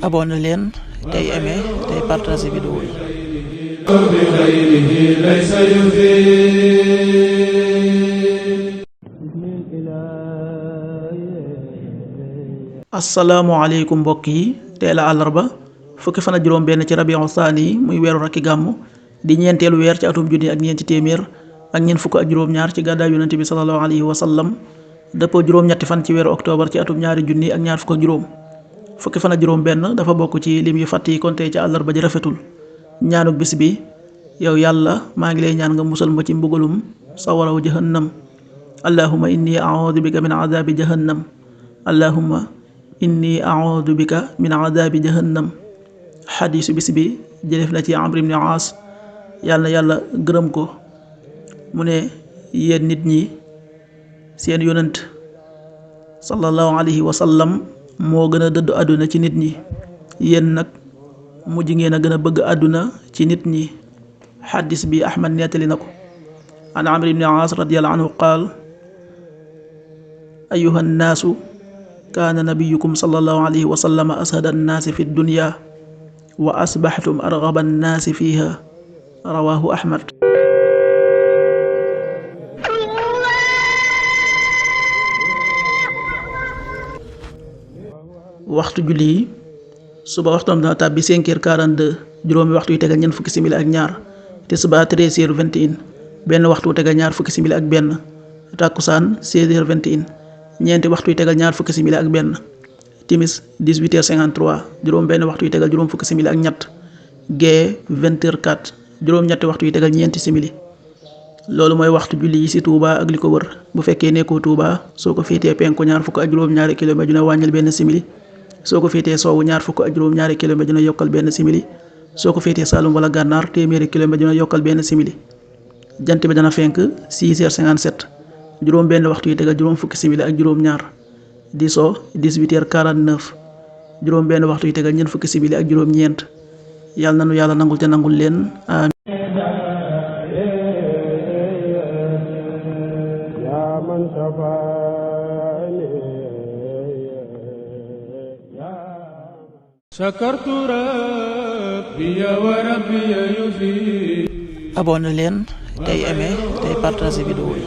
abonné leen tey aimé tey partagé vidéo yi. asalaamaaleykum mbokk yi, teel a àllarba fukki fan ak juróom benn ci rabiu saani yi muy weeru rakki gàmmu di ñeenteelu weer ci atum junni ak ñeenti téeméer ak ñeent fukk ak juróom-ñaar ci gàddaay yonente bi sallallahu alayhi wa sallam dëppoo juróom-ñetti fan ci weeru octobre ci atum ñaari junni ak ñaar fukk ak juróom. fukki fan ak juróom benn dafa bokk ci lim yu fàtt yi kon tey ci àllarba ji rafetul. ñaanuk bis bi: yow yàlla maa ngi lay ñaan nga musal ma ci mbugalum sawaraw jahannam. allahumma inni a'udhu bika min adhabi jahannam. allahumma inni a'udhu bika min adhabi jahannam. xadiisu bis bi jëlef na ci Amr ibn Aas, yàlla na yàlla gërëm ko, mu ne: yéen nit ñi, seen yonent sallallahu alayhi wa sallam moo gën a dëddu àdduna ci nit ñi, yéen nag mujj ngeen a gën a bëgg àdduna ci nit ñi. xadis bi Ahmad nettali na ko. an Amr ibn Aas radiyallahu anhu qaal: ayuha nnaasu, kaana nabiyukum sallallahu alayhi wa sallam ashada annaasi fi dunya wa asbaxtum argaba annaasi fiiha. rawaahu Ahmad. waxtu julli yi: suba waxtoom dana tàbbi 5h42, juróomi waxtu yu tegal ñeent fukki simili ak ñaar. tisbaar 13h21, benn waxtu yu tegal ñaar fukki simili ak benn. takkusaan 16h21, ñeenti waxtu yu tegal ñaar fukki simili ak benn. timis 18h53, juróom benn waxtu yu tegal juróom fukki simili ak ñett. gee 20h04, juróom-ñetti waxtu yu tegal ñeenti simili. loolu mooy waxtu julli yi ci Touba ak li ko wër. bu fekkee nekkoo Touba, soo ko féetee penku ñaar fukk ak juróom-ñaari kilomètre dina wàññil benn simili. soo ko féetee sowwu ñaar fukk ak juróom-ñaari kilomètre dina yokkal benn simili. soo ko féetee Saalum wala Gànnaar téeméeri kilomètre dina yokkal benn simili. jant bi dana fenk 6h57, juróom benn waxtu yu tegal juróom fukki simili ak juróom-ñaar. di so 18h49, juróom benn waxtu yu tegal ñeent fukki simili ak juróom-ñeent. yàlla nanu yàlla nangul te nangul leen. amiin. abonné leen tey aimé tey partagé vidéo yi.